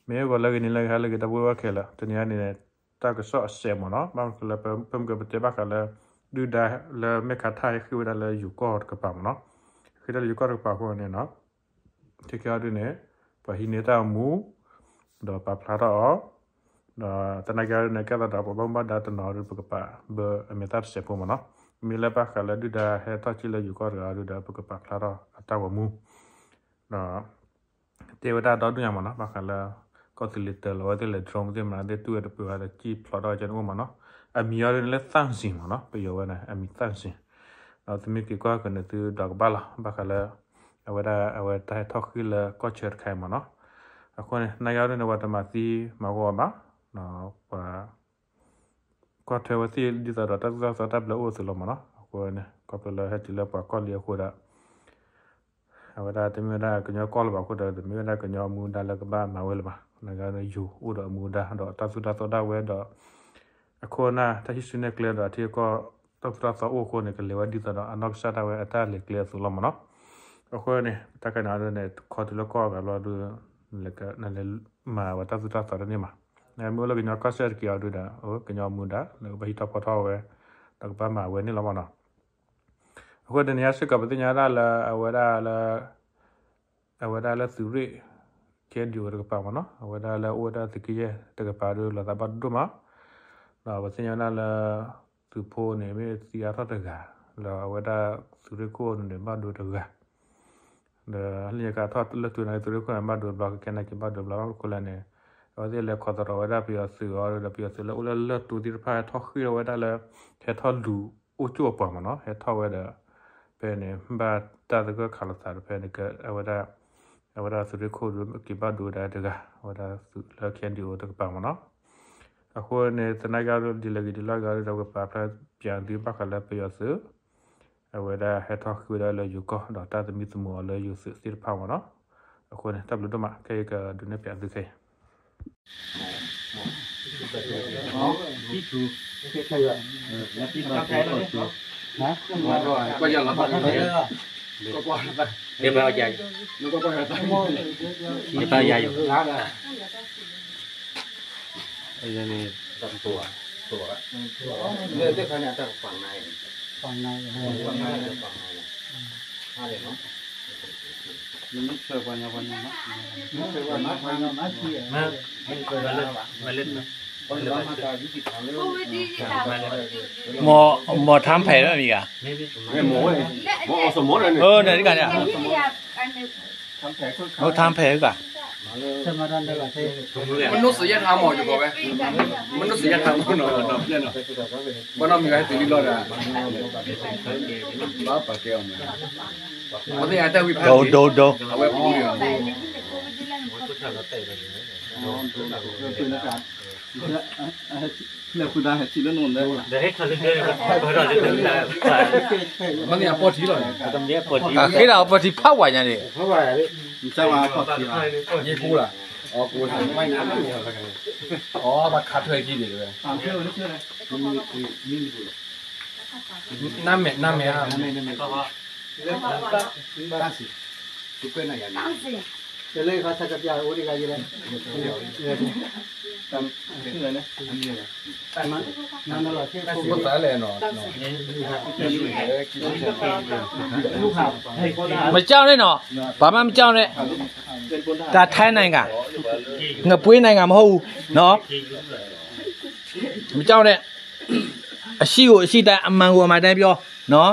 မ့ၢ်ဂီၤလၢဂ့ၤ နံၤလၢဂ့ၤ ဟါလၢဂ့ၤ ဒီပုၢ်ဝဲၢ်ခဲလၢာ်, တနံၤအံၤန့ၣ် တၢ်ကစီၣ်အစဲးမ့ၢ်နီၤ, ဘၣ်မနုၤလဲၣ် ပမ့ၢ်ကပတဲဘၣ်ဃးလၢ ဒုၣ်ဒါလၢမဲၢ်ခးထၢၣ်ဟဲဃ့ၢ်ဝဲဒၣ်လၢယိၤကီၢ်တကပၤမ့ၢ်နီၤ, ဃ့ၢ်တၢ်လၢယိၤကီၢ်တကပၤအဃိန့ၣ်နီၤ ခဲကဲအီၤဒုန့ၣ် ပှၤဟံးန့ၢ်တၢ်အိၣ်မူ ဒီးပာ်ဖျါထီၣ်အီၤ, ဒီးသနာ်က့အီၤဒုန့ၣ် ကဲသးဒီးပှၤဘၣ်မူဘၣ်ဒါတနီၤအီၤဒု ပကပာ်ဘၢအမဲာ်သၣ်တစဲးဖိမ့ၢ်နီၤ, မ့ၢ်လၢဘၣ်ဃးလၢဒုၣ်ဒါဟဲထီၣ်က့ၤလၢယိၤကီၢ်တဂၤအီၤဒုဒီး ပကပာ်ဖျါထီၣ်အတၢ်ဂီၤမူ ဒီး တဲဝဲဒၣ်ဒီဒူၣ်ညါမ့ၢ်နီၤ, ဘၣ်ဃးလၢ ကီၢ်သူလ့ၤတၢၤလီၤဝဲသ့ၣ်လဲၤ drone သ့ၣ်မနုၤသ့ၣ် တူၢ်ဝဲတပၢၢ်ဝဲဒီး ကံၣ်ဖျိးထီၣ်ဝဲကဲန့ၣ်အိၣ်မ့ၢ်နီၤ, အမံၤအီၤဒုန့ၣ်လၢ သန့်ဇင် မ့ၢ်နီၤ, ပယီၤဝဲန့ၣ် အမံၤ သန့်ဇင်, ဒီးသုမ့ၢ်က့ၤကွၢ်ကနၢၤသုဒီးကဘၣ်လီၤ, ဘၣ်ဃးလၢ အဝဲဒၣ် အဝဲတၢ်ဟဲထီၣ်ဃ့ၢ်လၢကီၢ်ဆၢတခါအံၤမ့ၢ်နီၤ, အဃိန့ၣ် သနာ်က့အီၤဒုန့ၣ် ပှၤတမၤသံမၤဂီၢ်အီၤဘၣ်, ပှၤ ကွၢ်ထွဲဝဲသ့ၣ်ဒ်သိးဒီးတၢ်သိၣ်တၢ်သီတၢ်ဘျၢအိၣ်အသိးလီၤမ့ၢ်နီၤ, အဃိန့ၣ် ခီဖျိလၢဟဲတုၤလၢပှၤကီၢ်လံအဃိဒီး အဝဲဒၣ်တမ့ၢ်ဝဲဒၣ်ကညီကီၢ်လၢၤဘၣ်အဃိဒီး တမ့ၢ်ဝဲဒၣ်ကညီအမူဒါလၢကဘၣ်မၤဝဲလၢၤဘၣ်, သနာ်က့ယိၤအိၣ်ဒီးအမူဒါ ဒီးတၢ်သိၣ်တၢ်သီဒၣ်ဝဲဒီး အခိၣ်အနၢ်တၢ်ဟံးစုနဲၣ်ကျဲဒီးအထံအကီၢ်တၢ်သိၣ်တၢ်သီအိၣ်အဃိန့ၣ် ကလဲၤဝဲဒ်သိးဒီးအနီၢ်ကစၢ်ဒၣ်ဝဲအတၢ်လဲၤကျဲအသိးလီၤမ့ၢ်နီၤ, အဃိန့ၣ် တၢ်ကနၣ်ဒ်န့ၣ် ခီတုၤလၢကီၢ်အဂၤဘျီဒု နလဲၤမၤဝဲတၢ်သိၣ်တၢ်သီတန့ၢ်မး, နမ့ၢ်အိၣ်လၢကညီကီၢ်စဲၣ်တက့ၢ်အီၤဒုဒီး ကညီအမူဒါ လၢကဘၣ်ဟံးထီၣ်ဖီထီၣ်ဝဲ ဒီးကဘၣ်မၤဝဲန့ၣ်လီၤမ့ၢ်နီၤ, အဃိတနံၤအံၤစ့ၢ်ကီး ပသ့ၣ်ညါဒၣ်လၢအဝဲဒၣ်လၢ အဝဲဒၣ်လၢသုးရ့ၣ် KNDO တကပၤမ့ၢ်နီၤ, အဝဲဒၣ်လၢအိၣ်ဝဲဒၣ်သုးကယဲၢ်တကပၤဒု လီၤသးဘၣ်ဒိၣ်မး, ဒီးပသ့ၣ်ညါဒၣ်လၢ သုးဖိန့ၣ် မ့ၢ်သံအါထီၣ်တဂၤ, ဒီးအဝဲဒၣ်သုးရ့ၣ်ခိၣ်န့ၣ် ဘၣ်ဒိတဂၤ, ဒီးလၢညါခါထီၣ်လၢသုးန့ၣ် သုးရ့ၣ်ခိၣ်န့ၣ် ဘၣ်ဒိတဘျီ ခဲကဲန့ၣ်က့ၤဘၣ်ဒိတဘျီ ဘၣ်မနုၤလဲၣ်န့ၣ် အဝဲသ့ၣ်လဲၤခိးသရိာ်ဝဲဒၣ်ပယီၤသုးအီၤဒီး ပယီၤသုးလၢအိၣ်လၢလၢၢ်တိၤသ့ၣ်တဖၣ် ဟဲထီၣ်ဃ့ၢ်ထီၣ်ဝဲဒၣ်လၢ ဟဲထီၣ်လူၤအိၣ်ကၠိၣ်အပှၤမ့ၢ်နီၤ, ဟဲထီၣ်ဝဲဒီး ဖဲန့ၣ် ဘၣ်တၢ်သဂၢၢ်ခးလိာ်သးဒီး ဖဲန့ၣ် အဝဲဒၣ် အဝဲဒၣ်သုးရ့ၣ်ခိၣ်ဒုးက့ၤဘၣ်ဒိဝဲဒၣ်တဂၤ, အဝဲဒၣ်သုးလၢ KNDO တကပၤမ့ၢ်နီၤ, အဃိန့ၣ် သနာ်က့ဒ်လဲၣ်ဂ့ၤဒ်လဲၣ်ဂ့ၤဒီး ပကပာ်ဖျါပၠးသုဘၣ်ဃးလၢပယီၤသုး အဝဲဒၣ်ဟဲထီၣ်ဃ့ၢ်ဝဲဒၣ်လၢယိၤကီၢ် ဒီးတၢ်သမံသမိးအီၤလၢယိၤသုးသ့ၣ်တဖၣ်မ့ၢ်နီၤ, အဃိန့ၣ် တၢ်ဘျုးဒိၣ်မး ခဲအံၤကဒုးနဲၣ်ပၠးသုခဲအံၤ မ့ၢ် မ့ၢ်ထမ်းဖဲးမ့ၢ်ဂ့ၤ, မ့ၢ် မ့ၢ် မ့ၢ်ထမ်းဖဲးဂ့ၤ, မ့ၢ် မ့ၢ် မ့ၢ် မ့ၢ် ဒိ ဒိ ဒိ ဃ့ဒၣ်အပီၢ်ထံဖးဝဲညါန့ၣ်, နမဲာ် နမဲာ် မကြောက်နဲ့နော်, ဘာမှမကြောက်နဲ့, ဒါထိုင်းနိုင်ငံ, ငပွေးနိုင်ငံမဟုတ်ဘူးနော်, မကြောက်နဲ့, အရှိကိုအရှိတိုင်း အမှန်ကိုအမှန်တိုင်းပြောနော်.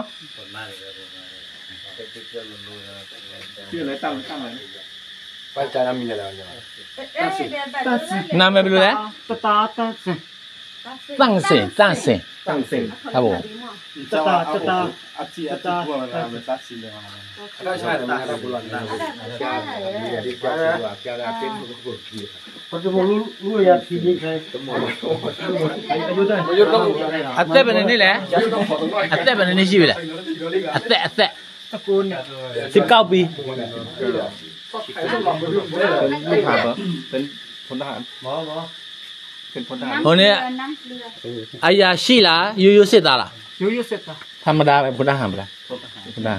နာမည်ဘယ်လိုလဲ? တင့်စင်, တင့်စင်, တင့်စင်, ဟုတ်ပါဘူး. တင့်စင်, တင့်စင်, တင့်စင်. အသက်ဘယ်နှစ်နှစ်လဲ? အသက်ဘယ်နှစ်နှစ်ရှိပြီလဲ? အသက်, အသက်, သိပ်ကောက်ပြီ. ဟိုနေ့, အရာရှိလား, ရိုးရိုးစစ်သားလား? ရိုးရိုးစစ်သား. ထမဒါပဲ, ဖိဒၣ်ဟန်ပလား, ဖိဒၣ်ဟန်.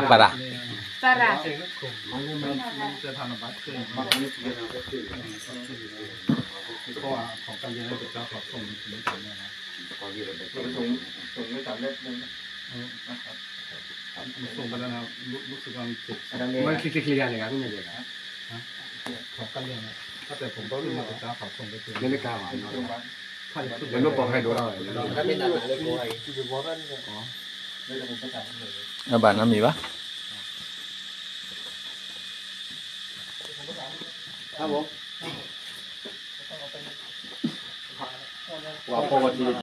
ပၢ်ရၤ ပၢ်ရၤ ပၢ်ရၤ အဘၣ်နီတမံၤဘၣ် ပှၤဖီဝီၤထံ